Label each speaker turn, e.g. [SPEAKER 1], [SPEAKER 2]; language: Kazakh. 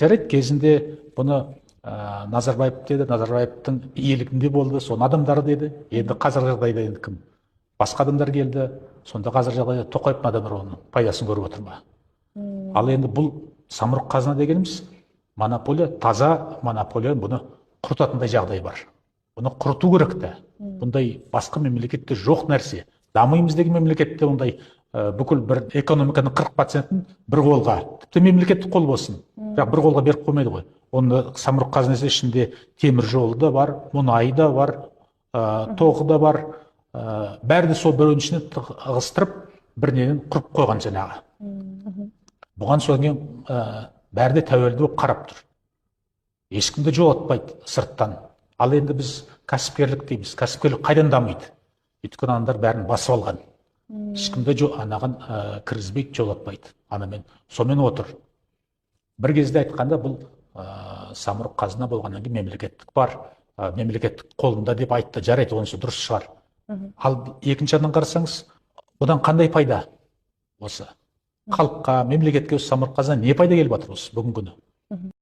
[SPEAKER 1] Жарайды, кезінде бұны Назарбаев деді, Назарбаевтың иелігінде болды, соның адамдары деді. Енді қазіргі жағдайда енді кім? Басқа адамдар келді. Сонда қазір жағдайда Тоқаевтың адамдары оның пайдасын көріп отыр ма? Ал енді бұл Самұрық Қазына дегеніміз монополия, таза монополия, бұны құртатындай жағдай бар. Бұны құрту керек та. Бұндай басқа мемлекетте жоқ нәрсе. Дамимыз деген мемлекетте ондай бүкіл бір экономиканың 40%-ін бір қолға, тіпті мемлекеттік қол болсын, бірақ бір қолға беріп қоймайды ғой. Оны Самұрық Қазынасы ішінде темір жолы да бар, мұнайы да бар, тоғы да бар, бәрі де сол біреудің ішіне ығыстырып, бір неден құрып қойған жаңағы. Бұған содан кейін бәрі де тәуелді болып қарап тұр. Ешкім де жолатпайды сырттан. Ал енді біз кәсіпкерлік дейміз. Кәсіпкерлік қайдан дамиды? Өйткені аналар бәрін басып алған. Ешкім де анаған кіргізбейді, жолатпайды. Анамен сонымен отыр. Бір кезде айтқанда, бұл Самұрық Қазына болғаннан кейін мемлекеттік бар, мемлекеттік қолында деп айтты. Жарайды, онысы дұрыс шығар. Ал екінші жағынан қарасаңыз, бұдан қандай пайда осы халыққа, мемлекетке, осы Самұрық Қазына не пайда келіп жатыр осы бүгінгі күні?